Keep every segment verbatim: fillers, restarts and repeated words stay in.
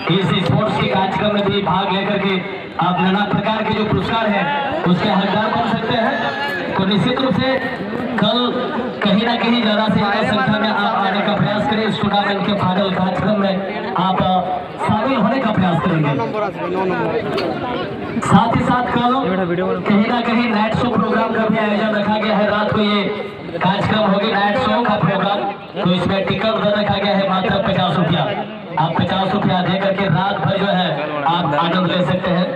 इस स्पोर्ट्स के कार्यक्रम में भी भाग लेकर के आप नाना प्रकार के जो पुरस्कार हैं, उसके हकदार बन सकते हैं। तो निश्चित रूप से कल कहीं ना कहीं ज्यादा से ज्यादा संख्या में आप आने का प्रयास करें। इस टूर्नामेंट के फाइनल कार्यक्रम में आप शामिल होने का प्रयास करेंगे। साथ ही साथ कल कहीं ना कहीं नाइट शो प्रोग्राम का भी आयोजन रखा गया है। रात को ये कार्यक्रम होगी नाइट शो का प्रोग्राम, तो इसमें टिकट दर रखा गया है मात्र पचास रुपया। आप पचास रुपया दे करके रात भर जो है आप आनंद ले सकते हैं।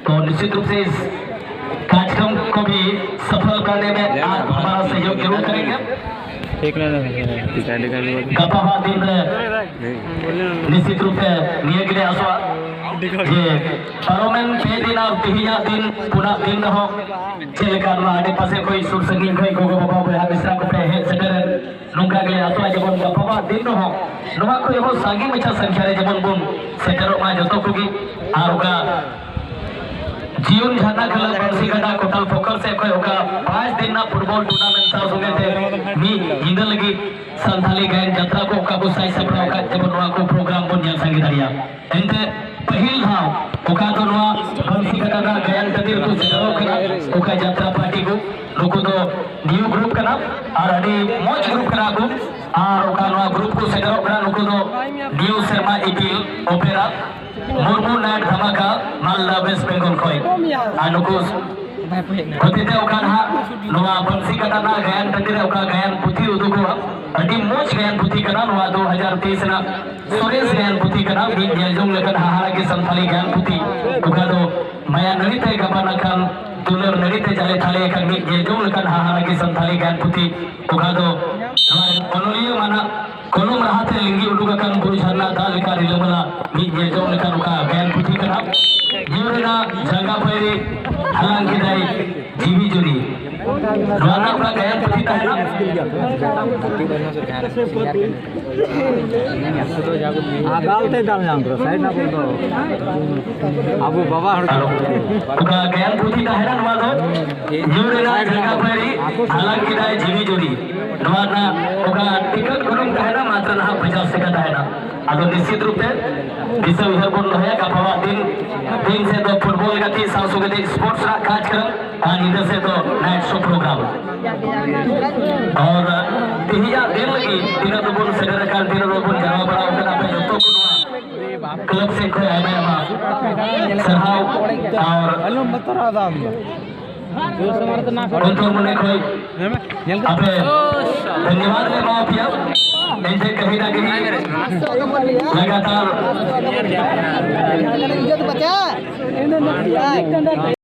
तो निश्चित रूप से इस कार्यक्रम को भी सफल करने में आप हमारा सहयोग जरूर करेंगे। ठीक नहीं, नहीं, नहीं। ᱜᱟᱯᱟ ᱵᱟᱝ ᱫᱤᱱ ᱨᱮ ᱱᱤᱥᱪᱤᱛ ᱨᱩᱯ ᱛᱮ ᱱᱤᱭᱟᱹ ᱜᱮᱞᱮ ᱟᱥᱚᱜᱼᱟ ᱡᱮ ᱯᱟᱨᱚᱢᱮᱱ ᱯᱮ ᱫᱤᱱ ᱟᱨ ᱛᱮᱦᱮᱧᱟᱜ ᱫᱤᱱ, ᱯᱩᱱᱟᱜ ᱫᱤᱱ ᱨᱮᱦᱚᱸ ᱪᱮᱫ ᱞᱮᱠᱟ ᱱᱚᱣᱟ ᱟᱰᱮ ᱯᱟᱥᱮ ᱠᱷᱚᱱ, ᱥᱩᱨ ᱥᱟᱺᱜᱤᱧ ᱠᱷᱚᱱ ᱜᱚᱜᱚ ᱵᱟᱵᱟ ᱵᱚᱭᱦᱟ ᱢᱤᱥᱨᱟ ᱠᱚᱯᱮ ᱦᱮᱡ ᱥᱮᱴᱮᱨᱮᱱ, ᱱᱚᱝᱠᱟ ᱜᱮᱞᱮ ᱟᱥᱚᱜᱼᱟ ᱡᱮᱢᱚᱱ ᱜᱟᱯᱟ ᱵᱟᱝ ᱫᱤᱱ ᱨᱮᱦᱚᱸ ᱱᱚᱣᱟ ᱠᱷᱚᱱ ᱦᱚᱸ ᱥᱟᱸᱜᱮ ᱢᱟᱪᱷᱟ ᱥᱚᱝᱠᱷᱟ ᱨᱮ ᱡᱮᱢᱚᱱ ᱵᱚᱱ ᱥᱮᱴᱮᱨᱚᱜ ᱢᱟ ᱡᱚᱛᱚ ᱠᱚᱜᱮ᱾ ᱟᱨ ᱚᱠᱟ ᱡᱤᱭᱚᱱ ᱡᱷᱟᱨᱱᱟ ᱠᱷᱮᱞᱟ ᱵᱟᱹᱱᱥᱤ ᱜᱟᱰᱟ ᱠᱳᱴᱟᱞ ᱯᱷᱚᱠᱚᱨ ᱥᱮᱫ ᱠᱷᱚᱱ ᱚᱠᱟ ᱯᱟᱸᱪ ᱫᱤᱱ ᱨᱮᱱᱟᱜ ᱯᱷᱩᱴᱵᱚᱞ ᱴᱩᱨᱱᱟᱢᱮᱱᱴ ᱥᱟᱶ ᱥᱚᱸᱜᱮ ᱛᱮ ᱢᱤᱫ ᱧᱤᱫᱟᱹ ᱞᱟᱹᱜᱤᱫ ᱥᱟᱱᱛᱷᱟᱞᱤ ᱜᱟᱭᱟᱱ ᱡᱟᱛᱨᱟ ᱠᱚ ᱚᱠᱟ ᱠᱚ ᱥᱟᱡᱽ ᱥᱟᱯᱲᱟᱣ ᱟᱠᱟᱫ, ᱡᱮᱢᱚᱱ ᱱᱚᱣᱟ ᱠᱚ ᱯᱨᱳᱜᱨᱟᱢ ᱵᱚᱱ ᱧᱮᱞ ᱥᱟᱸᱜᱮ ᱫᱟᱲᱮᱭᱟᱜᱼᱟ᱾ ᱮᱱᱛᱮ ᱯᱟᱹᱦᱤᱞ ᱫᱷᱟᱣ ᱚᱠᱟ ᱫᱚ ᱱᱚᱣᱟ ᱵᱟᱹᱱᱥᱤ ᱜᱟᱰᱟ ᱨᱮᱱᱟᱜ ᱜᱟᱭᱟᱱ ᱴᱟᱺᱰᱤ ᱨᱮᱠᱚ ᱥᱮᱴᱮᱨᱚᱜ ᱠᱟᱱᱟ, ᱚᱠᱟ ᱡᱟᱛᱨᱟ ᱯᱟᱨᱴᱤ ᱠᱚ, ᱱᱩᱠᱩ ᱫᱚ ᱱᱤᱭᱩ ᱜᱨᱩᱯ ᱠᱟᱱᱟ ᱟᱨ ᱟᱹᱰᱤ ᱢᱚᱡᱽ ᱜᱨᱩᱯ ᱠᱟᱱᱟ ᱠᱚ᱾ ᱟᱨ ᱚᱠᱟ ᱱᱚᱣᱟ ᱜᱨᱩᱯ ᱠᱚ ᱥᱮᱴᱮᱨᱚᱜ ᱠᱟᱱᱟ, ᱱᱩᱠᱩ ᱫᱚ ᱱᱤᱭᱩ ᱥᱮᱨᱢᱟ ᱤᱯᱤᱞ ᱚᱯᱮᱨᱟ ᱢᱩᱨᱢᱩ ᱱᱟᱭᱤᱴ ᱫᱷᱟᱢᱟᱠᱟ ᱢᱟᱞᱫᱟ ᱳᱭᱮᱥᱴ ᱵᱮᱝᱜᱚᱞ ᱠᱷᱚᱱ᱾ ᱟᱨ ᱱᱩᱠᱩ ᱦᱚᱛᱮᱛᱮ ᱚᱠᱟ ᱱᱟᱦᱟᱜ ᱱᱚᱣᱟ ᱵᱟᱹᱱᱥᱤ ᱠᱟᱴᱟ ᱨᱮᱱᱟᱜ ᱜᱟᱭᱟᱱ ᱴᱟᱺᱰᱤ ᱨᱮ ᱚᱠᱟ ᱜᱟᱭᱟᱱ ᱯᱩᱛᱷᱤ ᱩᱫᱩᱜᱚᱜᱼᱟ, ᱟᱹᱰᱤ ᱢᱚᱡᱽ ᱜᱟᱭᱟᱱ ᱯᱩᱛᱷᱤ ᱠᱟᱱᱟ ᱱᱚᱣᱟ ᱫᱩ ᱦᱟᱡᱟᱨ ᱛᱮᱭᱤᱥ ᱨᱮᱱᱟᱜ ᱥᱚᱨᱮᱥ ᱜᱟᱭᱟᱱ ᱯᱩᱛᱷᱤ ᱠᱟᱱᱟ, ᱢᱤᱫ ᱧᱮᱞ ᱡᱚᱝ ᱞᱮᱠᱟᱱ ᱦᱟᱦᱟᱲᱟ ᱜᱮ ᱥᱟᱱᱛᱷᱟᱞᱤ ᱜᱟᱭᱟᱱ ᱯᱩᱛᱷᱤ᱾ ᱚᱠᱟ ᱫᱚ ᱢᱟᱭᱟ ᱱᱟᱹᱲᱤ ᱛᱮ ᱜᱟᱵᱟᱱ ᱟᱠᱟᱱ ᱫᱩᱞᱟᱹᱲ ᱱᱟᱹᱲᱤ ᱛᱮ ᱡᱟᱞᱮ ᱛᱷᱟᱞᱮ ᱟᱠᱟᱱ ᱢᱤᱫ ᱧᱮᱞ ᱡᱚᱝ ᱞᱮᱠᱟᱱ ᱦᱟᱦᱟᱲᱟ ᱜᱮ ᱥᱟᱱᱛᱷᱟᱞᱤ ᱜᱟᱭᱟᱱ ᱯᱩᱛᱷᱤ᱾ ᱚᱠᱟ ᱫᱚ ᱱᱚᱣᱟ ᱚᱱᱚᱞᱤᱭᱟᱹ ᱢᱟᱱᱟᱜ ᱠᱚᱞᱚᱢ ᱨᱟᱦᱟ ᱛᱮ ᱞᱤᱸᱜᱤ ᱩᱰᱩᱠ ᱟᱠᱟᱱ ᱵᱩᱨᱩ ᱡᱷᱟᱨᱱᱟ ᱫᱟᱜ ᱞᱮᱠᱟ ᱨᱤᱞᱟᱹᱢᱟᱞᱟ ᱢᱤᱫ ᱧᱮᱞ ᱡᱚᱝ ᱞᱮᱠᱟᱱ ᱚᱠᱟ ᱜᱟᱭᱟᱱ ᱯᱩᱛᱷᱤ ᱠᱟᱱᱟ᱾ ᱡᱤᱭᱚᱱ ᱨᱮᱱᱟᱜ ᱡᱟᱸᱜᱟ ᱯᱟᱹᱭᱨᱤ ᱦᱟᱞᱟᱝ ᱠᱮᱫᱟᱭ ᱡᱤᱣᱤ ᱡᱩᱨᱤ᱾ ᱱᱚᱣᱟ ᱨᱮᱱᱟᱜ ᱚᱠᱟ ᱜᱟᱭᱟᱱ ᱯᱩᱛᱷᱤ ᱛᱟᱦᱮᱱᱟ᱾ ᱟᱜᱟᱞ ᱛᱮ ᱫᱟᱞ ᱧᱟᱢ ᱠᱮᱫᱟ, ᱥᱟᱭᱤᱰ ᱨᱮᱱᱟᱜ ᱵᱚᱞ ᱫᱚ᱾ ᱟᱵᱚ ᱵᱟᱵᱟ ᱦᱚᱲ ᱠᱚ᱾ ᱚᱠᱟ ᱜᱟᱭᱟᱱ ᱯᱩᱛᱷᱤ ᱛᱟᱦᱮᱱᱟ ᱱᱚᱣᱟ ᱫᱚ ᱧᱩ ᱨᱮᱱᱟᱜ ᱡᱟᱸᱜᱟ ᱯᱟᱹᱭᱨᱤ ᱦᱟᱞᱟᱝ ᱠᱮᱫᱟᱭ ᱡᱤᱣᱤ ᱡᱩᱨᱤ᱾ ᱱᱚᱣᱟ ᱨᱮᱱᱟᱜ ᱚᱠᱟ ᱴᱤᱠᱤᱴ ᱜᱚᱱᱚᱝ ᱛᱟᱦᱮᱱᱟ ᱢᱟᱛᱨᱚ ᱱᱟᱦᱟᱜ ᱯᱚᱧᱪᱟᱥ ᱴᱟᱠᱟ ᱛᱟᱦᱮᱱᱟ᱾ ᱟᱫᱚ ᱱᱤᱥᱪᱤᱛ ᱨᱩᱯ ᱛᱮ ᱫᱤᱥᱟᱹ ᱩᱭᱦᱟᱹᱨ ᱵᱚᱱ ᱫᱚᱦᱚᱭᱟ, ᱜᱟᱯᱟᱣᱟᱜ ᱫᱤᱱ, ᱫᱤᱱ ᱥᱮᱫ ᱫᱚ ᱯᱷᱩᱴᱵᱚᱞ ᱜᱟᱛᱮ ᱥᱟᱶ ᱥᱚᱸᱜᱮ ᱛᱮ ᱥᱯᱳᱨᱴᱥ ᱨᱮᱱᱟᱜ ᱠᱟᱨᱡᱚᱠᱨᱚᱢ ᱟᱨ ᱧᱤᱫᱟᱹ ᱥᱮᱫ ᱫᱚ ᱱᱟᱭᱤᱴ ᱥᱳ ᱯᱨᱳᱜᱨᱟᱢ᱾ ᱟᱨ ᱛᱮᱦᱮᱧᱟᱜ ᱫᱤᱱ ᱞᱟᱹᱜᱤᱫ ᱛᱤᱱᱟᱹᱜ ᱫᱚᱵᱚᱱ ᱥᱮᱴᱮᱨ ᱟᱠᱟᱱ, ᱛᱤᱱᱟᱹᱜ ᱫᱚᱵᱚᱱ ᱡᱟᱨᱣᱟ ᱵᱟᱲᱟ ᱟᱠᱟᱱᱟ, ᱟᱯᱮ ᱡᱚᱛᱚ ᱠᱚ ᱱᱚᱣᱟ ᱠᱞᱟᱵᱽ ᱥᱮᱫ ᱠᱷᱚᱱ ᱟᱭᱢᱟ ᱟᱭᱢᱟ ᱥᱟᱨᱦᱟᱣ᱾ ᱟᱨ ᱚᱱᱛᱚᱨ ᱢᱚᱱᱮ ᱠᱷᱚᱱ ᱟᱯᱮ ᱫᱷᱚᱱᱭᱚᱵᱟᱫ ᱞᱮ ᱮᱢᱟ ᱯᱮᱭᱟ᱾ ᱮᱱᱛᱮ ᱠᱟᱹᱦᱤ ᱱᱟ ᱠᱟᱹᱦᱤ ᱞᱟᱜᱟᱛᱟᱨ